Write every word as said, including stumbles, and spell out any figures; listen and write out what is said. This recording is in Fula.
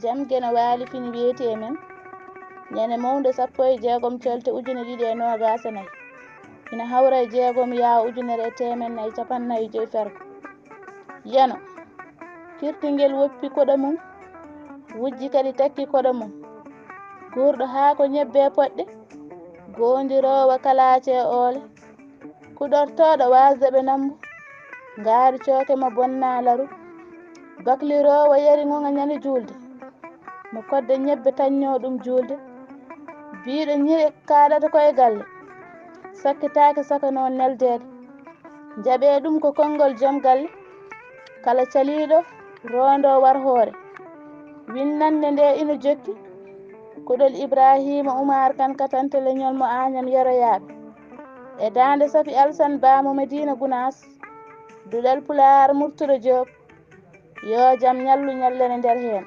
Jam Geno waali fini weeti e men. Ñande mawnde sappo e jeegom colte ujine ɗiɗi e noogaas e nayi, ina hawra e jeegom yaa ujunere e teemen nayi capannayyi joy fergo. Yano, kirtingel woppi koɗo mum, wujji kadi takki koɗo mum. Guurɗo haa ko ñebbe e poɗɗe, goondiroowo kalaace e oole, kuɗortooɗo waasde ɓe nambu, ngaari cooke mo bonnaa laru, bakliroowo yari ŋoŋa ñande juulde, mo kodde ñebbe tañnoo ɗum juulde, biiɗo ñiiri kaaɗata ko e galle, sakkitaake saka noon neldeede. Njaɓee ɗum ko konngol joom galle, kala caliiɗo roondoo war hoore. Winnannde nde ina jokki, kuɗol Ibraahiima Umaar Kan katante leñol mo Aañam Yeroyaaɓe, e daande Safi Alsan Ba mo Mediina Gunaas, duɗal Pulaar Murtuɗo Joob, yoo jam ñallu ñallere nder heen.